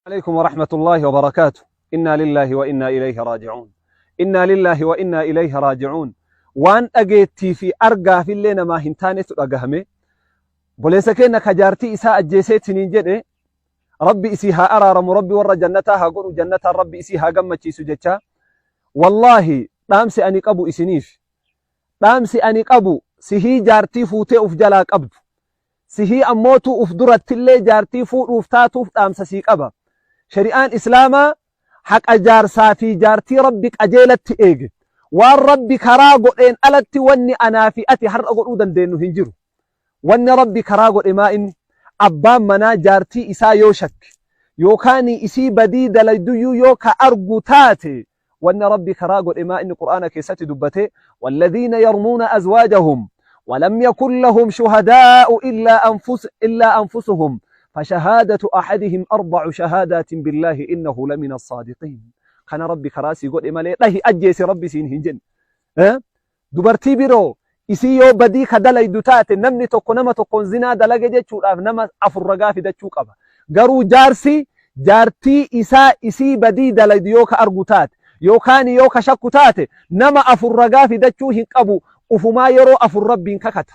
عليكم ورحمة الله وبركاته. إنا لله وإنا إليه راجعون. إنا لله وإنا إليه راجعون. Waan dhageettii fi argaa fillee namaa hin taanetu dhagahame. Boleessa keenya ka jaartii isaa ajjeeseetiniin jedhe, Rabbi isii haa araaramu, Rabbi warra jannataa haa godhu, jannataan Rabbi isii haa gammachiisu jecha. Wallaahi, dhaamsi ani qabu isiniif, dhaamsi ani qabu sihii jaartii fuutee uf jalaa qabdu, sihii ammootuu uf durattillee jaartii fuudhuuf taatuuf dhaamsa sii qaba. Shari'aan Islaamaa haqa jaarsaa fi jaartii Rabbi qajeelatti eege. Waan Rabbi karaa godheen alatti wanni anaa fi ati har'a godhuu dandeenyu hin jiru. Wanni Rabbi karaa godhe maa inni? Abbaan manaa jaartii isaa yoo shakke yookaan isii badii dalayduyyuu yoo ka argu taate, wanni Rabbi karaa godhe maa inni? Qur'aana keessatti dubbate: والذين يرمون أزواجهم ولم يكن لهم شهداء إلا أنفسهم فشهادة أحدهم أربع شهادات بالله إنه لمن الصادقين. Kana Rabbi karaa sii godhe malee dhahi ajjeese Rabbi siin hin jenne. Dubartii biroo isii yoo badii ka dalaydu taate, namni tokko nama tokkoon zinaa dalage jechuudhaaf nama afur ragaa fidachuu qaba. Garuu jaarsi jaartii isaa isii badii dalaydu yoo ka argu taate yookaan yoo ka shakku taate, nama afur ragaa fidachuu hin qabu. Ufumaa yeroo afur Rabbiin kakata.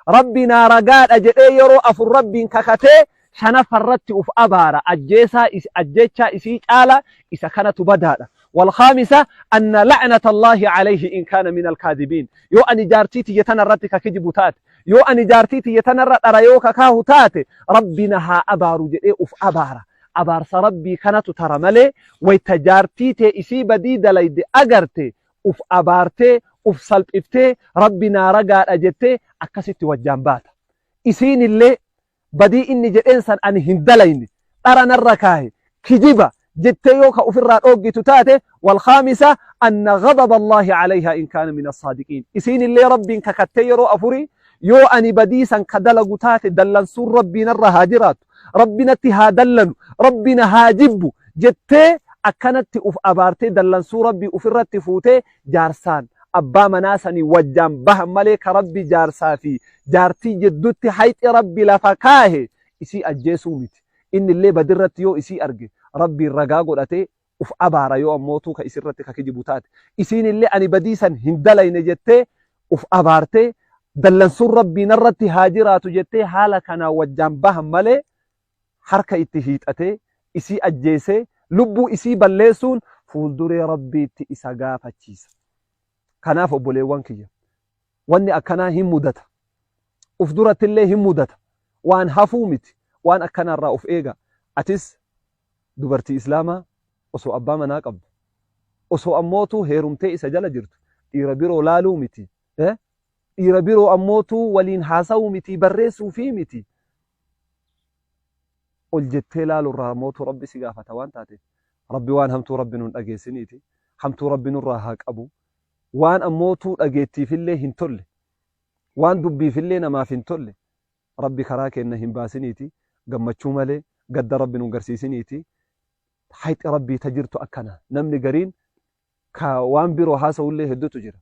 "Rabbi naa ragaadha" jedhee yeroo afur Rabbiin kakatee shanaffarratti uf abaara. Ajjeesaa ajjechaa isii caala isa kanatu badaadha. والخامسة أن لعنة الله عليه إن كان من الكاذبين. Yoo ani jaartii tiyya tana irratti ka kijibu taate, yoo ani jaartii tiyya tanarra dhara yoo kakaahu taate, Rabbi na haa abaaru jedhee uf abaara. Abaarsa Rabbii kanatu tara malee, wayta jaartii tee isii badii dalayde agarte uf abaartee uf salphiftee "Rabbi naa ragaadha" jettee akkasitti wajjaan baata. Isiin illee badii inni jedheen san ani hin dalayne, dhara narra kaahe, kijiba jettee yoo ka ofirraa dhooggitu taate, والخامسة أن غضب الله عليها إن كان من الصادقين. Isiin illee Rabbiin kakattee yeroo afurii, yoo ani badiisan ka dalagu taate, dallansuun Rabbii narra haa jiraatu, Rabbi natti haa dallanu, Rabbi na haa jibbu jettee akkanatti uf abaartee dallansuu Rabbii ufirratti fuutee jaarsaan abbaa manaa sanii wajjaan bahan malee, ka Rabbi jaarsaa fi jaartii jiddutti hayxi Rabbi lafa kaahe isii ajjeesuu miti. Inni illee badirratti yoo isii arge Rabbiin ragaa godhatee uf abaara, yoo ammootuu ka isirratti ka kijibu taate. Isiin illee ani badiisan hin dalayne jettee uf abaartee dallansuun Rabbii narratti haa jiraatu jettee haala kanaan wajjaan bahan malee, harka itti hiixatee isii ajjeesee lubbuu isii balleessuun fuulduree Rabbiitti isa gaafachiisa. Kanaaf obboleewwan kiyya, wanni akkanaa hin mudata. Uf durattillee hin mudata. Waan hafuu miti. Waan akkanaarraa of eega. Atis dubartii Islaamaa osoo abbaa manaa qabdu, osoo ammootuu heerumtee isa jala jirtu, dhiira biroo laaluu miti. Dhiira biroo ammootuu waliin haasa'uu miti, barreessuu fi miti. Ol jettee laalurraa ammootuu Rabbi si gaafata waan taateef, Rabbi waan hamtuu Rabbi nun dhageessiniiti. Hamtuu Rabbi nurraa haa qabu. Waan ammootuu dhageettiifillee hin tolle, waan dubbiifillee namaaf hin tolle Rabbi karaa keenna hin baasiniiti. Gammachuu malee gadda Rabbi nun garsiisiniiti. Hayxi Rabbii ta jirtu akkana. Namni gariin ka waan biroo haasa'ullee hedduutu jira.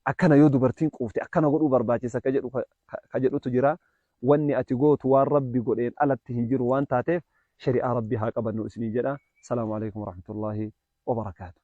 Akkana yoo dubartiin quufte akkana godhuu barbaachisa ka jedhu ka jedhutu jira. Wanni ati gootu waan Rabbi godheen alatti hin jiru waan taateef, shari'aa Rabbii haa qabannu isiniin jedha. Salaamu alaikum warahmatullaahi wabarakaatu.